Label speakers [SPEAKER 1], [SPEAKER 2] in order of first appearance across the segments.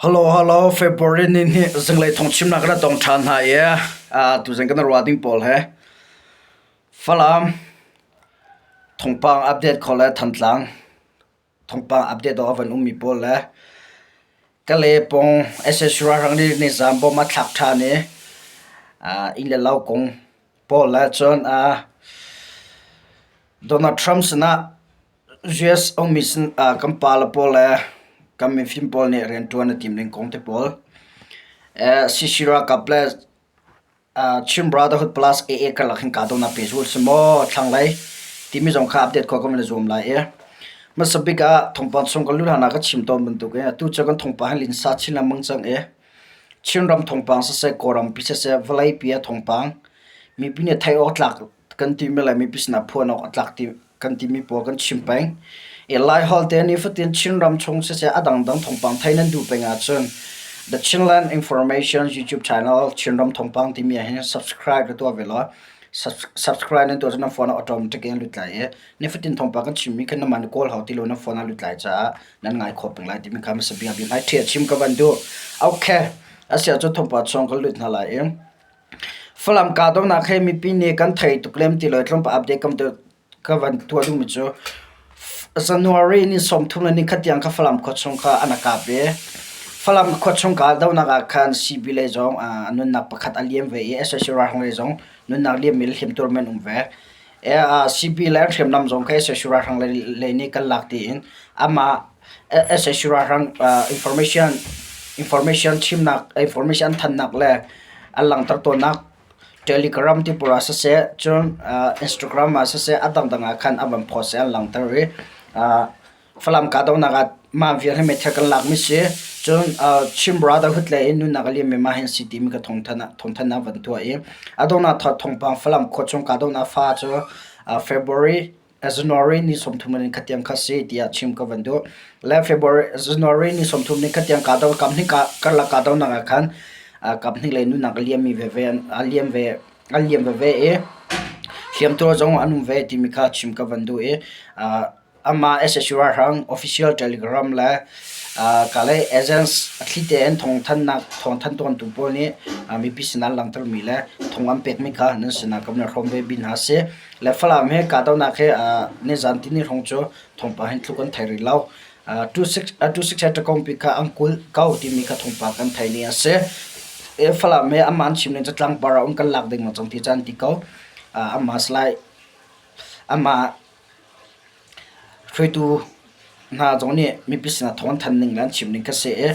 [SPEAKER 1] Hello, hello, February ni hnih zinglei thawngchimnak kan tong ṭhan hna i tuzing kan ruah ding pawl he Falam thawngpang update kho le Thantlang thawngpang update awk a van ummi pawl le Kale pawng SSC ralhrang nih nizaan bom a thlak ṭhan i inn le lo kong pawl le cun Donald Trump sinah US ummi kan pale pawl le kan mifim pawl nih rianṭuan a tim ding kong te pawl CC ralkap le Chin Brotherhood Plus AA karlak hin kahdohnak pehzulh si maw thlanglei timi zong kha update khawh kan van i zuam lai i hmasa bik ah thawngpang chung kan luh hlan ah ka chim tawn bantuk in atu cu kan thawngpang hi linsa chin lengmang cang i Chinram thawngpang siseh Kawlrampi siseh vawleipi ah thawngpang mipi nih theih awk tlak kan timi le mipi sinah phuan awk a tlak ti kan timi pawl kan chim peng. I Laiholh te nifatin Chinram chung siseh a dangdang thawngpang thei nan duh peng ahcun The Chinland Information YouTube channel Chinram thawngpang timi ah hin subscribe ka tuah ve law subscribe nan tuah cun nan phone ah automatic in lut lai i nifatin thawngpang kan chimmi kha namah na kawl hau ti lo na phone ah lut lai caah nan ngai khawh peng lai timi kha hmasa bik ah bia hmai ṭhiah chim ka van duh. Okay, asiah cun thawngpang chung kan lut hna lai i Falam kahdohnak he mipi nih kan thei tuk lem ti lo i tlawmpal update ka van tuah duhmi cu January ni 30 le nikhat tiang kha Falam khua chung kha an kap i Falam khua chung kahdohnak ah khan CB lei zong nunnak pakhat a liam ve i sac ralhrang lei zong nunnak liammi le hliamtuarmi an um ve. CB le an hriamnam zong kha sac ralhrang lei nih kan lak tiin amah sac ralhrang information information chimnak information thannak le an langhter tawnnak Telegram ti pawl ah siseh cun Instagram ah siseh a dangdang ah khan a van post i an langhter i Falam kahdohnak ah mah vial hi meithal kan lakmi si cun Chin Brotherhood lei in nunnak a liammi mah hin si timi ka thawngthanhnak van tuah i a donghnak thawngpang Falam khua chung kahdohnak fa cu February January ni 30 in khatiang kha si tiah chim ka van duh. Le February January ni 30 ni khatiang ka do kam hnih ka karlak ka do nak ah khan kam hnih le nunak a liam mi veve a liam ve a liam veve i hliamtuar zong an um ve timi kha chim ka van duh i amah SSU ralhrang official telegram le Kalay agents a thli tein thawngthannak thawngthan tawntu pawl nih mipi sinah langhtermi le thong an pekmi kha nan sinah kan i hrawm ve bi hna si. Le Falam he kahdohnak he nizan tini hrawng cu thawngpang hin tluk an thei rih lo. 26 he kha an kulh ko timi kha thawngpang kan thei ni a si. Falam he amah an chim ning cu tlangpar ah um kan lak ding cang ti caan ti ko. Amah salai amah Hruaitu hna zong nih mipi sinah thawng an thanh ning le an chim ning kha si i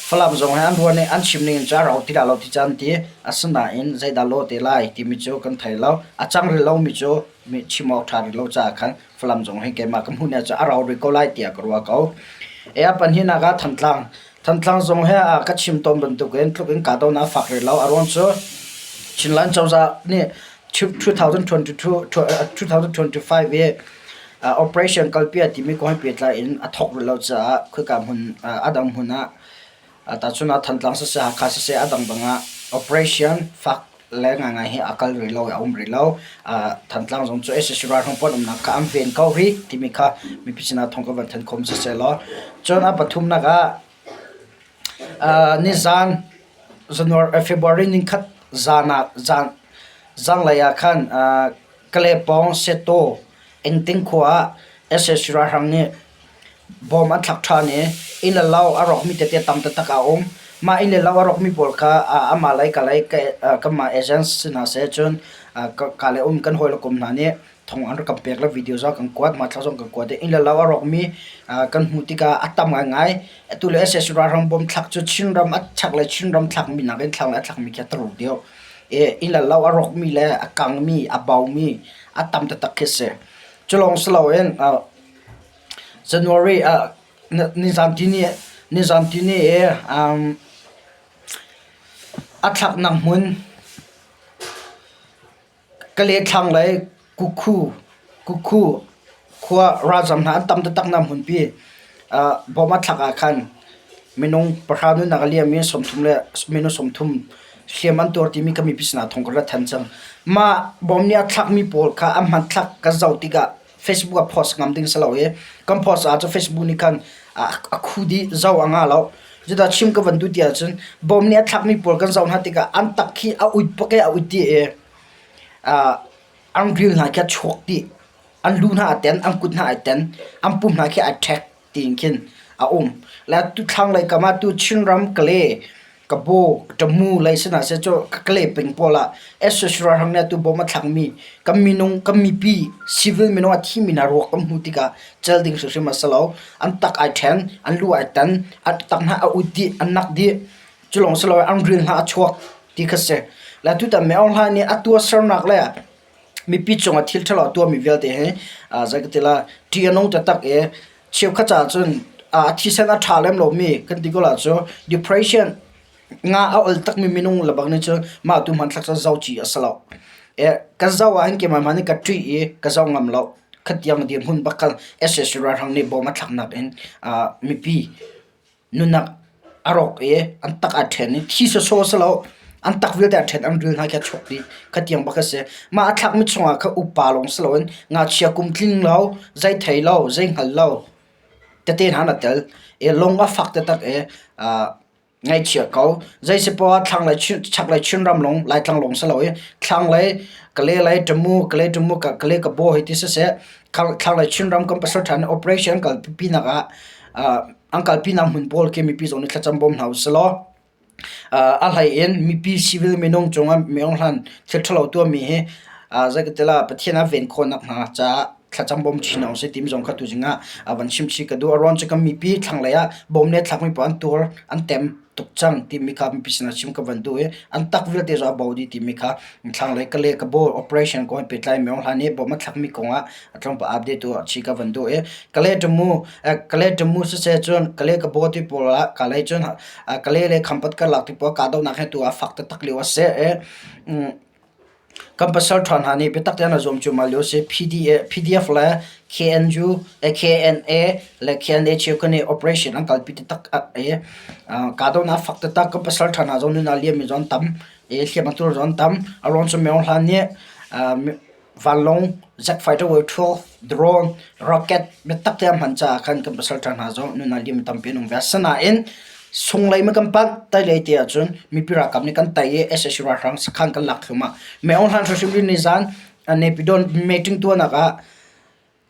[SPEAKER 1] Falam zong he an ruah ning an chim ning in cun a rau ti dah lo ti caan ti asinain zeidah lawh te lai timi cu kan thei lo. A cang rih lomi cu mi chim awk ṭha rih lo caah khan Falam zong hi keimah ka hmuh ning ahcun a rau rih ko lai tiah ka ruah ko. E a pahnihnak ah Thantlang. Thantlang zong he a ka chim tawn bantukin tluk in kahdohnak a fak rih lo. A ruang cu Chinland cozah nih 2022 2025 i operation kalpi timi kong he pehtlai in a thawk rih lo caah khika hmun a dang hmun ah tahchun ah Thantlang siseh Hakha siseh a dangdang ah operation fak le ngaingai hi a kal rih lo i a um rih lo. Thantlang zong cu sac ralhrang pawl umnak kha an ven ko rih timi kha mipi sinah thawng ka van thanh khawm siseh law cun a pathumnak ah Nizaan February nikhat zan ah zanlei ah khan Kalepawng Seto Engting khua ah sac ralhrang nih bom an thlak ṭhan i inn le lo a rawkmi tete tam taktak a um. Mah inn le lo a rawkmi pawl kha amah lei ka lei kanmah agency hna seh cun ka le um kan hawile kum hna nih thong an rak kan pek le video zong kan kuat hmanthlak zong kan kuat i inn le lo a rawkmi kan hmuh tikah a tam ngaingai. Atu le sac ralhrang bom thlak cu Chinram a chak le Chinram thlakmi nakin thlang le a thlakmi khi a taru deuh. Inn le lo a rawkmi le a kangmi, a baumi a tam taktak khi a si. Cu lawng si loin January ah nizan tini nizan tini i a thlaknak hmun Kale thlanglei Kukhu Kukhu khua ralzam hna an tam taktaknak hmunpi bawm a thlak ah khan minung pahra nunnak a liam i 30 le minung 30 hliam an tuar timi kha mipi sinah thawng ka rat than cang. Mah bawm nih a thlakmi pawl kha a hmanthlak ka zoh tikah Facebook ah post ngam ding si lo i kan post ahcun Facebook nih khan a khu dih zoh a ngah lo. Cudah chim ka van duh ti ahcun bom nih a thlakmi pawl kan zoh hna tikah an tak khi a uit bak i a uit dih i an ril hna khi a chuak dih. An lu hna a ten, an kut hna ai ten, an pum hna khi ai ṭhek tiin khin a um. Le tu thlanglei kam ah tu Chinram Kale Kabaw, Tamu lei si hna seh cu Kale peng pawl ah SOC ralhrang nih atu bom a thlakmi kan minung kan mipi civil minung a thimi hna ruak kan hmuh tikah cel ding hrimhrim a si lo. An tak ai ṭhen, an lu ai tan, an tak hna a ut dih, an nak dih. Cu lawng si lo an ril hna a chuak ti kha si. Le tutan Min Aung Hlaing nih a tuahsernak le mipi cungah thil ṭhalo a tuahmi vialte hi zei ka ti lai ṭih a nung taktak i cheukhat caah cun a thisen a ṭha lem lomi kan ti ko lai cu depression nga a ol takmi minung lebang nih cun mah tu hmanthlak cu zoh ci a si lo. Ka zoh ahhin keimah hmanh nih ka ṭih i ka zoh ngam lo. Khatiang dirhmun bak khan sac ralhrang nih bom a thlaknak in mipi nunnak a rawk i an tak aa ṭhen i thi sawsawh a si lo. An tak vialte aa ṭhen an ril hna khi a chuak dih. Khatiang bak a si. Mah a thlakmi chungah kha upa lawng si loin ngakchia kum tling lo, zei thei lo, zei hngal lo tete hna na tel. I lung a fak taktak i ngaihchia ko. Zei si poah ah thlanglei chaklei Chinram lawng Laitlang lawng si lo i thlanglei Kale lei Tamu, Kale Tamu, Kale Kabaw hei ti siseh thlanglei Chinram kan pasal ṭha nih operation an kalpi nak ah an kalpinak hmun pawl khi mipi zong nih thlacam bawm hna usih law a hlei in mipi civil minung cungah minung hlan thil ṭhalo tuahmi hi zei ka ti la Pathian a ven khawhnak hna caah thlacam bawm chin hna usih timi zong kha tuzing ah van chim chih ka duh. A ruang cu kan mipi thlanglei ah bawm le thlakmi paoh an tuar an tem tuk cang timi kha mipi sinah chim ka van duh i an tak vialte zong a bo dih timi kha thlanglei Kale Kabaw operation kong he pehtlai Maung Hla nih bawm a thlakmi kong ah tlawmpal update tu chi ka van duh i Kale Tamu Kale Tamu siseh cun Kale Kabaw ti pawl ah Kalay cun Kale le Khampat karlak ti pawl kahdohnak he tu ah fak taktak lio a si i Kan pasal ṭha hna nih biatak tein an zuam cuahmah lio a si. PDF le KNU, KNA le KNA cheukhat nih operation an kalpi taktak i kahdohnak a fak taktak. Kan pasal ṭha hna zong nun a liammi zong an tam i hliam a tuar zong an tam. A ruang cu Maung Hlan nih vanlawng jet fighter 12, drone, rocket biatak tein a hman caah khan kan pasal ṭha hna zong nun a liammi tampi an um ve. Asinain Sunglei ma kan panh tailei ti ahcun mipi ralkap nih kan tai i sac ralhrang sakhan kan lak thluahmah. Maung Hlan hrimhrim rin nizan Naypyidaw meeting tuahnak ah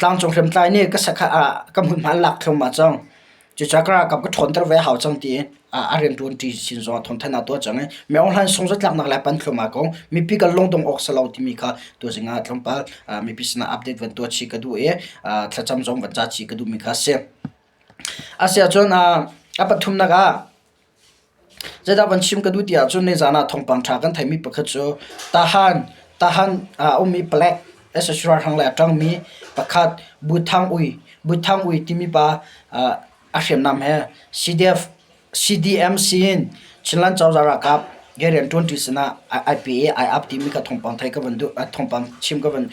[SPEAKER 1] tlangcung hriamtlai nih ka sakhan ah ka hmunhma an lak thluahmah cang. Cucaah ka ralkap ka ṭhawnter ve a hau cang ti a rianṭuan ṭi sin zong ah thawngthanhnak a tuah cang i Maung Hlan sung zatlaknak le pan thluahmah ko. Mipi kan lungdong awk si lo timi kha tuzing ah tlawmpal mipi sinah update van tuah chih ka duh i thlacam zong van ca chih ka duhmi kha a si. Asiahcun a pathumnak ah zeidah van chim ka duh ti ahcun nizaan ah thawngpang ṭha kan theihmi pakhat cu Tahan Tahan ah a ummi palek sac ralhrang lei a ṭangmi pakhat Bu Thang Ui Bu Thang Ui timi pa a hriamnam he CDF CDMC in Chinland cozah ralkap he rianṭuanṭi sinah ai pe i ai ap timi kha thawngpang theih ka van duh thawngpang chim ka van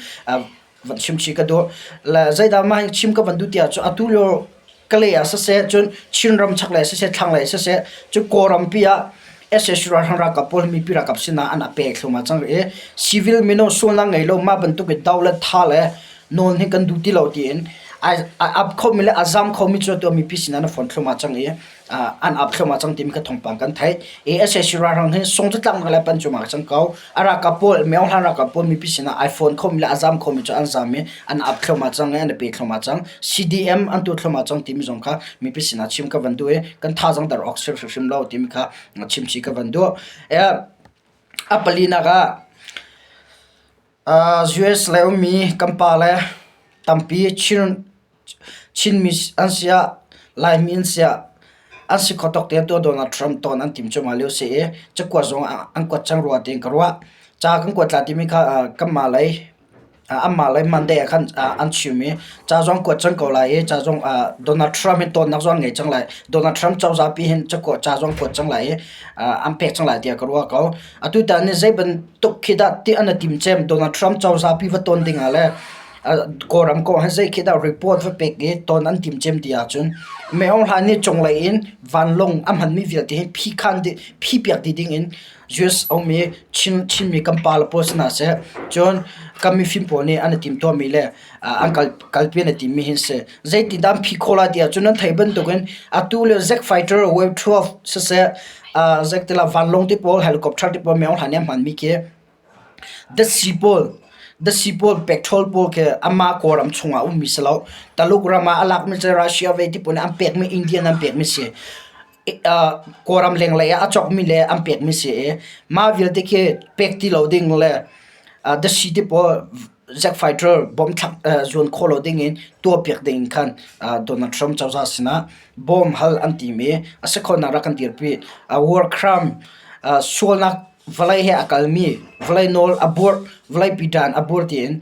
[SPEAKER 1] van chim chih ka duh. Le zeidah mah hi chim ka van duh tiah cu atu lio Kalay ah siseh cun Chinram chaklei siseh thlanglei siseh cu Kawlrampi ah sac ralhrang ralkap pawl mipi ralkap sinah an a pek thluahmah cang i civil minung sualnak ngei lo mah bantuk i do le tha le nawl hi kan duh ti lo tiin ai ap khomi le a zam khomi cu atu mipi sinah an fon thluahmah cang i an ap thluahmah cang timi kha thawngpang kan theih. I sac ralhrang hi sung cu tlaknak le pan cuahmah cang ko. A ralkap pawl Myo Hlan ralkap pawl mipi sinah ai phone khomi le a zam khomi cu an zam i an ap thluahmah cang i an i pe thluahmah cang. CDM an tu thluahmah cang timi zong kha mipi sinah chim ka van duh i kan thazaang dar awk si hrimhrim lo timi kha chim chih ka van duh. A palinak ah US le ummi kan pa le tampi Chin Chinmi an si ah Laimi an si ah an si kho tawk tein tuah Donald Trump tawn an tim cuahmah lio a si i cakuat zong an kuat cang rua tiin ka ruah. Ca kan kuat la timi kha kanmah lei anmah lei Monday ah khan an chim i ca zong kuat cang ko lai i ca zong Donald Trump hin tawnnak zong an ngei cang lai. Donald Trump cozah pi hin cakuat ca zong kuat cang lai i an pek cang lai tiah ka ruah ko. Atutan ni zei bantuk khi dah ti an i tim cem Donald Trump cozah pi va tawn ding ah le. Kawlram kong hi zei khi dah report va pek i ton an tim cem ti ahcun Min Aung Hlaing nih cunglei in vanlawng a hmanmi vialte hi phikhan dih phipiak dih ding in US a ummi Chin Chinmi kan pale pawl si hna seh cun kan mifim pawl nih an i timtuahmi le an kal kalpi an i timmi hi an si. Zeitindah an phih khawh lai ti ahcun nan theih bantukin atu le Jet fighter Wave 12 siseh zeitila vanlawng te pawl helicopter te pawl Min Aung Hlaing nih a hmanmi khi Datsi pawl datsi pawl petrol pawl khi amah Kawlram chungah a ummi si lo. Taluk ram ah a lakmi cu Russia ve ti pawl nih an pekmi India nih an pekmi si. Kawlram lenglei ah a cawkmi le an pekmi si i mah vialte khi pek ti lo ding le datsi te pawl jet fighter bomb thlak zuan khawh lo ding in tuahpiak ding in khan Donald Trump cozah sinah bawm hal an tim i a si khawhnak rak kan dirpi. War crime sualnak vawlei he a kalmi vawlei nawl a buar vawleipi dan a buar tiin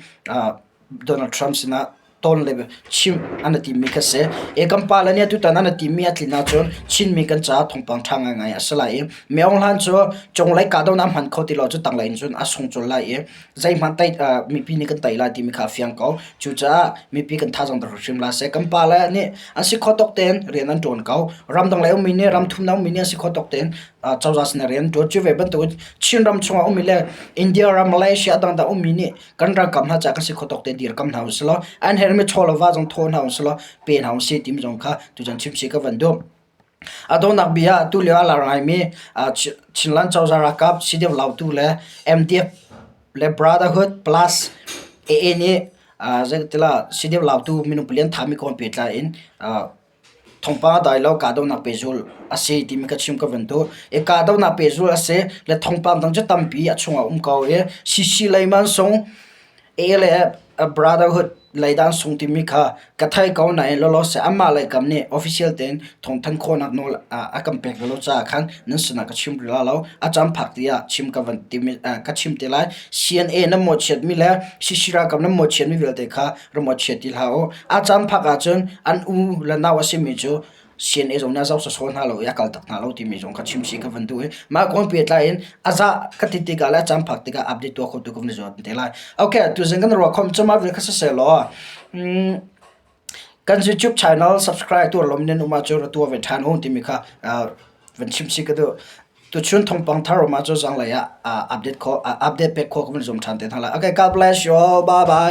[SPEAKER 1] Donald Trump sinah ton le chimh an i timmi kha si. E kan pale nih atutan an i timmi a tlin ahcun Chinmi kan caah thawngpang ṭha ngaingai a si lai i Min Aung Hlaing cu cunglei kahdohnak a hman kho ti lo cu tanglei in cun a sung colh lai i zeihmanh tei mipi nih kan tei lai timi kha a fiang ko. Cucaah mipi kan thazaang dah hrim hlah seh. Kan pale nih an si khawh tawk tein rian an ṭuan ko. Ramdang lei ummi nih ramthumnak ummi nih an si khawh tawk tein cozah sin rian an ṭuan. Cu ve bantukin Chinram chungah ummi le India ram, Malaysia dangdang ummi nih kan ralkap hna caah kan si khawh tawk tein dirkam hna usih law an herhmi chaw le va zong thaw hna usih law pe hna usih timi zong kha tutan chimchih ka van duh. A donghnak bia ah tulio ah lar ngaimi Chinland cozah ralkap CDF Lautu le MDF le Brotherhood plus AA nih zeitilah CDF Lautu minung palian thami kong pehtlai in Thawngpang a dai lo, kahdohnak pehzulh a si timi ka chim ka van duh. I kahdohnak pehzulh a si le thawngpang dang cu tampi a chungah a um ko i CC lei man sung, A le Brotherhood lei dah an sung timi kha ka thei ko nain lawlaw seh anmah lei kam nih official tein thawngthanh khawhnak nawl a kan pek lo caah khan nan sinah ka chim rih lai lo. A caan phak ti ah chim ka van timi ka chim te lai. CNA nan mawhchiatmi le CC ralkap nan mawhchiatmi vialte kha rak mawhchiat ti hlah u. A caan phak ahcun an u le nau a simi cu CNA zong nih a zoh sawsawh hna lo i a kal tak hna lo timi zong kha chim si ka van duh i mah kong pehtlai in a zah ka ti tikah le a caan phak tikah update tuah khotu ka van i zuam te lai. Okay, tuzing kan ruah khom cu mah vial kha siseh law kan YouTube channel subscribe tuah lom nan um ahcun ra tuah ve ṭhan u timi kha van chim si ka duh. Tuchun thawngpang thar um ahcun zanglei ah update khawh update pek khawh ka van zuam ṭhan te hna lai. Okay, God bless you all. Bye bye.